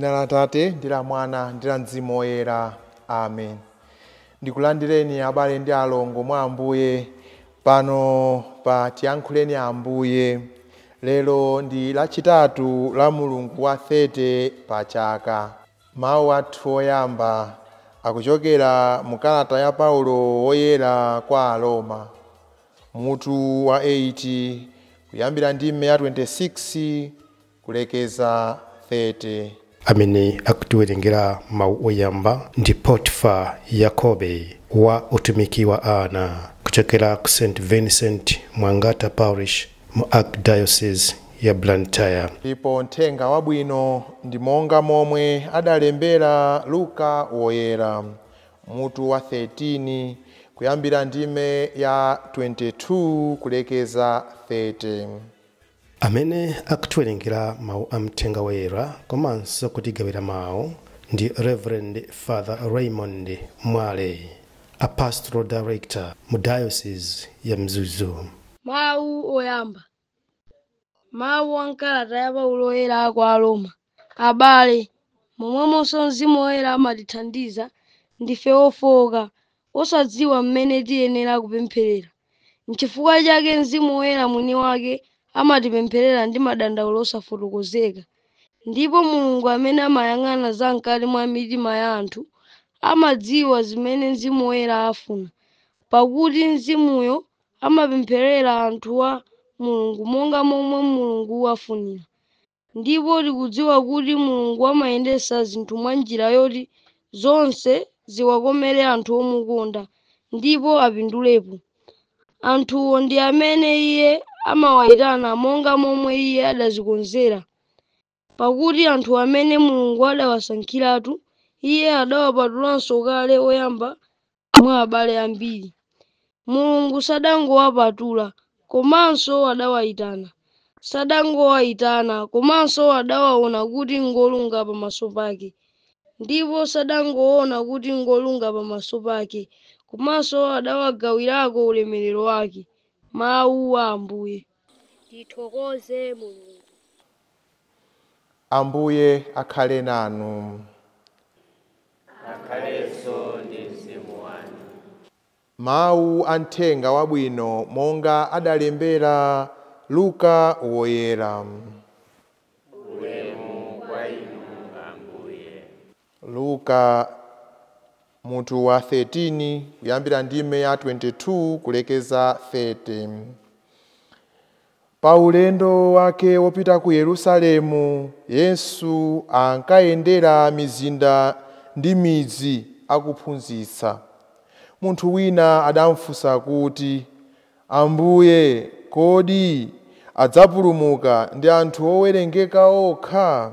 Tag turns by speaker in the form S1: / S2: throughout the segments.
S1: Dzina la Tate ndi la Mwana ndi la Mzimu Woyera. Amen. Ndikulandireni abale ndi alongo mwa Ambuye pano pa Tiyankhuleni Ambuye. Lero ndi lachitatu la Mulungu wa 30 pa chaka. Mawu athu oyamba akuchokera mu kalata ya Paulo woyera kwa Aroma, mutu wa 8 kuyambira ndime ya 26 kulekeza 30.
S2: Amene akutiwerengera mawu oyamba ndi Potifa Yakobe wa utumiki wa ana kuchokera ku St Vincent Mwangata Parish mu Archdiocese ya Blantyre.
S1: Ndipo mthenga wabwino ndi monga momwe adalembera Luka woyera, mutu wa 13 kuyambira ndime ya 22 kulekeza 30.
S2: Amene akutiwerengera mawu a mthenga woyera komanso kutigawira mawu ndi Reverend Father Raymond Mwale, a pastoral director mu Diocese ya Mzuzu.
S3: Mawu oyamba. Mawu a nkalata ya Paulo woyera kwa Aroma. Abale, momwemonso Mzimu Woyera amatithandiza, ndife ofowoka, osadziwa mmene tiyenera kupempherera. N'chifukwa chake Mzimu Woyera mwini wake amatipempherera ndi madandawulo osafotokozeka. Ndipo Mulungu amene amayang'ana zam'kati mwa mitima ya anthu, amadziwa zimene Mzimu Woyera afuna, pakuti Mzimuyo amapempherera anthu a Mulungu monga momwe Mulungu afunira. Ndipo tikudziwa kuti Mulungu amayendetsa zinthu mwa njira yoti zonse ziwakomere anthu omukonda ndipo apindulepo. Anthuwo ndi amene Iye amawayitana monga momwe Iye adazikonzera. Pakuti anthu amene Mulungu adawasankhiratu, Iye adawapatulanso kale oyamba mwa abale ambiri. Mulungu sadangowapatula, komanso adawayitana. Sadangowayitana, komanso adawaona kuti ngolunga pamaso pake. Ndipo sadangoona kuti ngolunga pamaso pake, komanso adawagawirako ulemerero wake. Mawu a Ambuye.
S4: Tithokoze Mulungu.
S1: Ambuye akhale nanu.
S5: Akhalenso ndi mzimu wanu.
S1: Mawu a mthenga wabwino monga adalembera Luka woyera.
S5: Ulemu kwa inu Ambuye.
S1: Luka mutu wa 13 kuyambira ndime ya 22 kulekeza 30. Pa ulendo wake wopita ku Yerusalemu, Yesu ankayendera mizinda ndi midzi akuphunzitsa. Munthu wina adamufunsa kuti, Ambuye, kodi adzapulumuka ndi anthu owerengeka okha?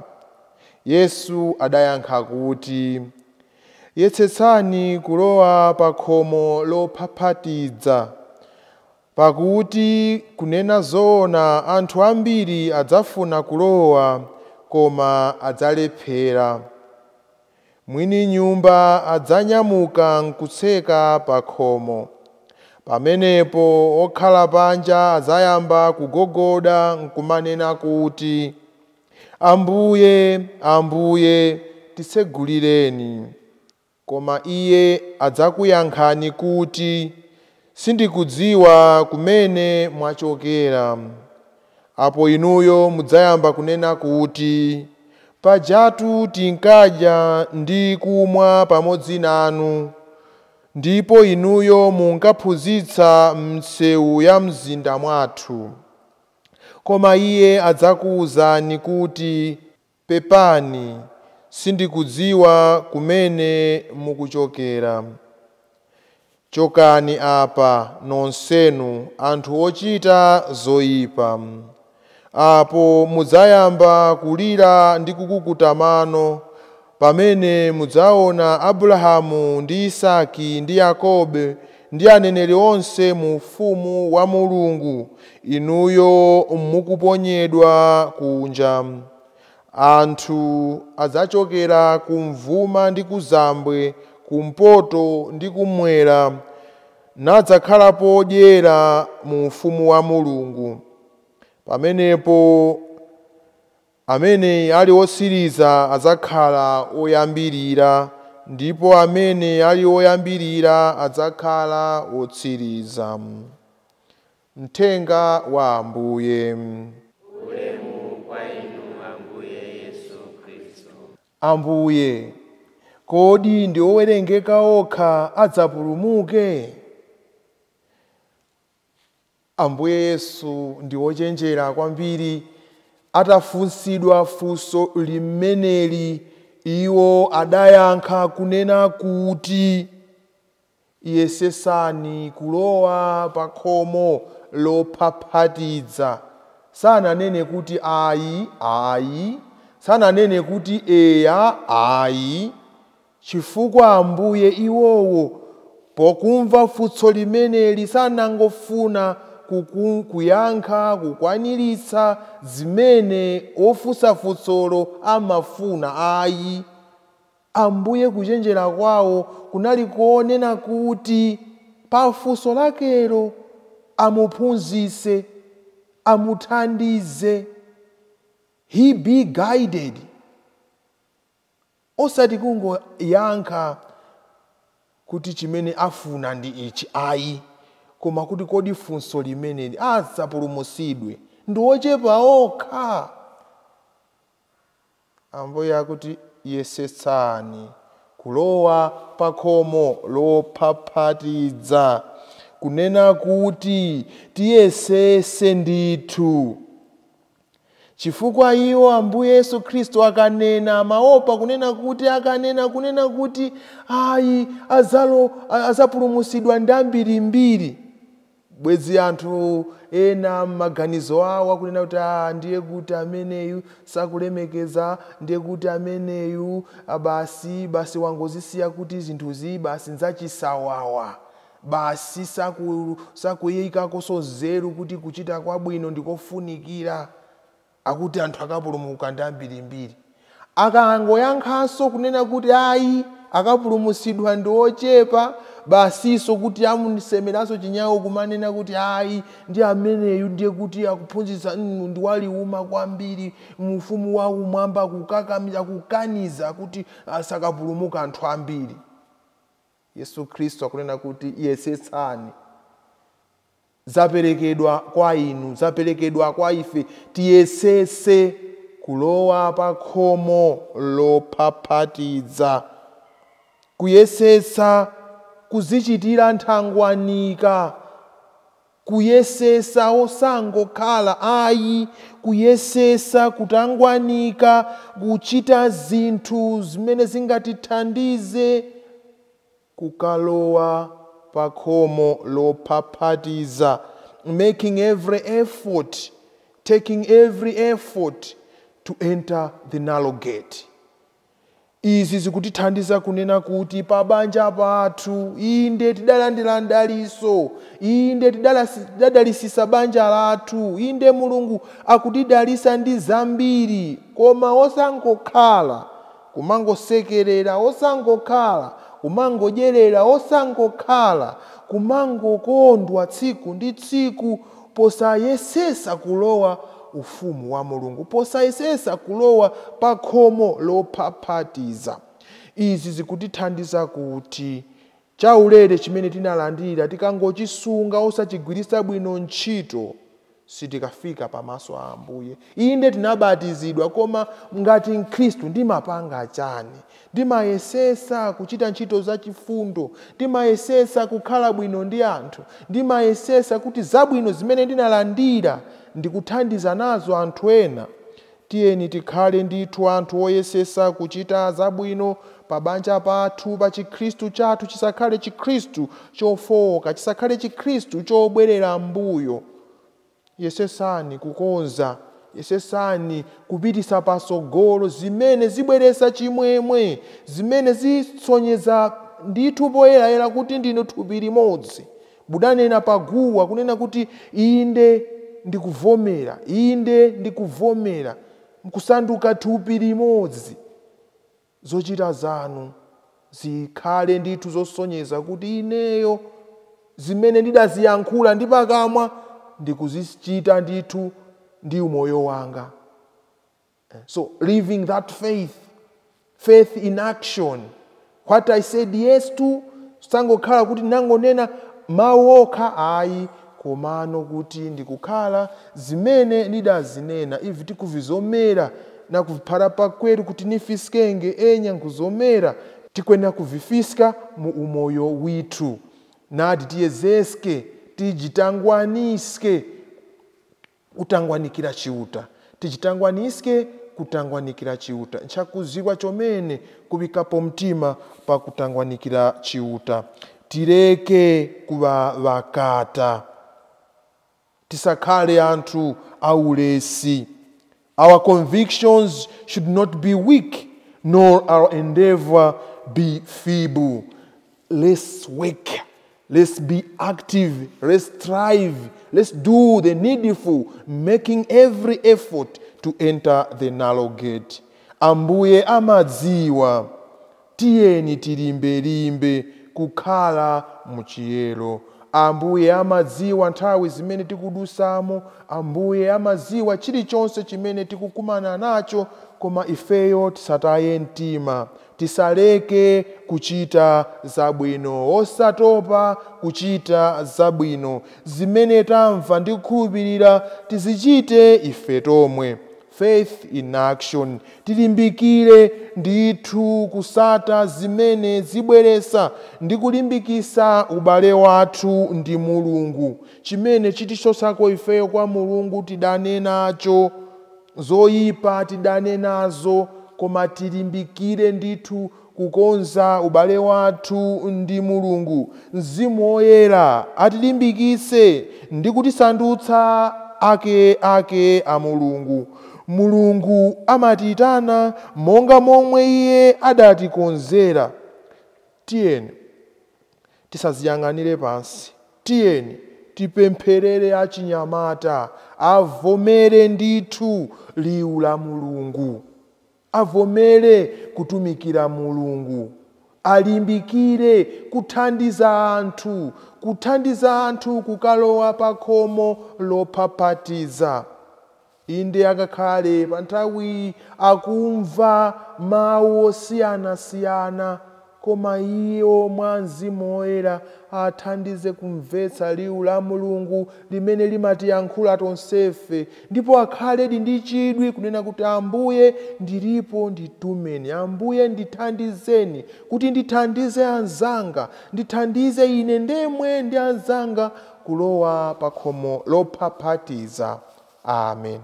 S1: Yesu adayankha kuti, yetsetsani kulowa pa khomo lophaphatiza, pakuti kunena zoona anthu ambiri adzafuna kulowa koma adzalephera. Mwini nyumba adzanyamuka nkutseka pa khomo. Pamenepo okhala panja adzayamba kugogoda nkumanena kuti, Ambuye, Ambuye, titsegulireni. Koma iye adzakuyankhani kuti, sindikudziwa kumene mwachokera. Apo inuyo mudzayamba kunena kuti, pajatu tinkadya ndi kumwa pamodzi nanu, ndipo inuyo munkaphunzitsa m'misewu ya mzinda mwathu. Koma iye adzakuwuzani kuti, pepani, sindikudziwa kumene mukuchokera. Chokani apa nonsenu anthu ochita zoyipa. Apo mudzayamba kulira ndi kukukuta mano, pamene mudzaona Abrahamu ndi Isaki ndi Yakobe ndi aneneri onse mu ufumu wa Mulungu, inuyo mukuponyedwa kunja. Anthu adzachokera kumvuma ndi kuzambwe, kumpoto ndi kumwera, nadzakhala podyera mu ufumu wa Mulungu. Pamenepo Amene ali otsiriza adzakhala oyambirira, ndipo amene ali oyambirira adzakhala otsiriza. Mthenga wa Ambuye.
S5: Ulemu kwa inu Ambuye Yesu Khristu.
S1: Ambuye, kodi ndi owerengeka okha adzapulumuke? Ambuye Yesu ndi wochenjera kwambiri. Atafunsidwa funso limeneli, iwo adayankha kunena kuti yesesani kulowa pa khomo lophaphatiza. Sananene kuti ayi, ayi, sananene kuti eya, ayi, chifukwa Ambuye iwowo pokumva funso limeneli sanangofuna kuyankha, kukwaniritsa zimene ofunsa funsolo amafuna, ayi. Ambuye kuchenjera kwawo kunali kuonena kuti pa funso lakelo amuphunzitse, amuthandize, he be guided, osati kungoyankha kuti chimene afuna ndi ichi, ayi, koma kuti kodi funso limeneli adzapulumutsidwe ndi ochepa okha. Ambuye akuti yesetsani kulowa pa khomo lophaphatiza, kunena kuti tiyesese ndithu, chifukwa iwo Ambuye Yesu Khristu akanena amaopa kunena kuti akanena kunena kuti ayi azapulumutsidwa ndi ambirimbiri. Bwezi anthu ena m'maganizo awo akunena kuti ndiye kuti ameneyu sakulemekeza, ndiye kuti ameneyu basi wangozisiya kuti zinthuzi basi nzachisawawa, basi sakuyikakonso nzeru kuti kuchita kwabwino ndikofunikira, akuti anthu akapulumuka ndi ambirimbiri. Akangoyankhanso kunena kuti ayi akapulumutsidwa ndi ochepa, basiso kuti amusemeranso chinyawo kumanena kuti ayi ndi ameneyu ndiye kuti akuphunzitsa ndi waliuma kwambiri mufumu wa kumwamba, kukakamiza, kukaniza kuti asakapulumuka anthu ambiri. Yesu Khristu akunena kuti yesetsani, zaperekedwa kwa inu, zaperekedwa kwa ife, tiyesese kulowa pa khomo lophaphatiza, kuyesesa kuzichitira nthangwanika, kuyesesa osangokhala ayi, kuyesesa kutangwanika, kuchita zinthu zimene zingatithandize kukalowa pa khomo lophaphatiza, making every effort, taking every effort to enter the narrow gate. Izi zikutithandiza kunena kuti pa banja pathu inde tidalandira mdaliso, inde tidadalisisa banja lathu, inde Mulungu akutidalisa ndi zambiri, koma osangokhala kumangosekerera, osangokhala kumangodyerera, osangokhala kumangokondwa tsiku ndi tsiku, posayesesa kulowa ufumu wa Mulungu, posayesesa kulowa pa khomo lophaphatiza. Izi zikutithandiza kuti chaulere chimene tinalandira tikangochisunga osachigwiritsa bwino ntchito, sitikafika pamaso a Ambuye. Inde tinabatizidwa, koma ngati Mkhristu ndimapanga chani? Ndimayesesa kuchita ntchito zachifundo, ndimayesesa kukhala bwino ndi anthu, ndimayesesa kuti zabwino zimene ndinalandira ndikuthandiza nazo anthu ena. Tiyeni tikhale ndithu anthu oyesesa kuchita zabwino pa banja pathu, pa chikhristu chathu chisakhale chikhristu chofowoka, chisakhale chikhristu chobwerera mbuyo. Yesesani kukonza, yesesani kupitisa pasogolo zimene zibweresa chimwemwe, zimene zisonyeza ndithu poyerayera kuti ndinu thupi limodzi. Mudanena paguwa kunena kuti inde ndikuvomera, inde ndikuvomera, nkusanduka thupi limodzi. Zochita zanu zikhale ndithu zosonyeza kuti ineyo zimene ndidaziyankhula ndi pakamwa ndikuzichita ndithu ndi umoyo wanga. So living that faith, faith in action. What I said yes to, sangokhala kuti nangonena mawu okha ayi, komano kuti ndikukhala zimene ndidazinena, ivi tikuvizomera na kuviphara pakweru kuti nifisikenge enya nkuzomera, tikwenera kuvifiska mu umoyo withu. Nadi tiyezeske, tijitangwaniske kutangwanikira chiuta, tichitangwaniske kutangwanikira chiuta. Nchakuziwa chomene kubikapo mtima pa kutangwanikira chiuta. Tileke kuva vakata, tisakhale anthu aulesi. Our convictions should not be weak, nor our endeavor be feeble. Let's work, let's be active, let's strive, let's do the needful, making every effort to enter the narrow gate. Ambuye amadziwa, tiyeni tilimbelimbe kukhala muchiyero. Ambuye amadziwa nthawi zimene tikudusamo, Ambuye amadziwa chilichonse chimene tikukumana nacho, koma ifeyo tisataye mtima, tisaleke kuchita zabwino, osatopa kuchita zabwino. Zimene tamva ndi kukhulupirira tizichite ife tomwe. Faith in action. Tilimbikire ndithu kusata zimene zibweresa ndi kulimbikisa ubale wathu ndi Mulungu. Chimene chitichosako ifeyo kwa Mulungu tidane nacho, zoyipa tidane nazo, koma tilimbikire ndithu kukonza ubale wathu ndi Mulungu. Mzimu Woyera atilimbikise ndi kutisandutsa ake ake a Mulungu. Mulungu amatiyitana monga momwe Iye adatikonzera. Tiyeni tisaziyang'anire pansi, tiyeni tipempherere achinyamata avomere ndithu liwu la Mulungu, avomere kutumikira Mulungu, alimbikire kuthandiza anthu, kuthandiza anthu kukalowa pa khomo lophaphatiza. Inde akakhale pa nthawi akumva mawu osiyanasiyana, koma iwo mwa Mzimu Woyera athandize kumvetsa liwu la Mulungu limene limatiyankhula tonsefe, ndipo akhaledi ndi chidwi kunena kuti Ambuye ndilipo, nditumeni, Ambuye ndithandizeni, kuti ndithandize anzanga, ndithandize ine ndemwe ndi anzanga kulowa pa khomo lophaphatiza. Amen.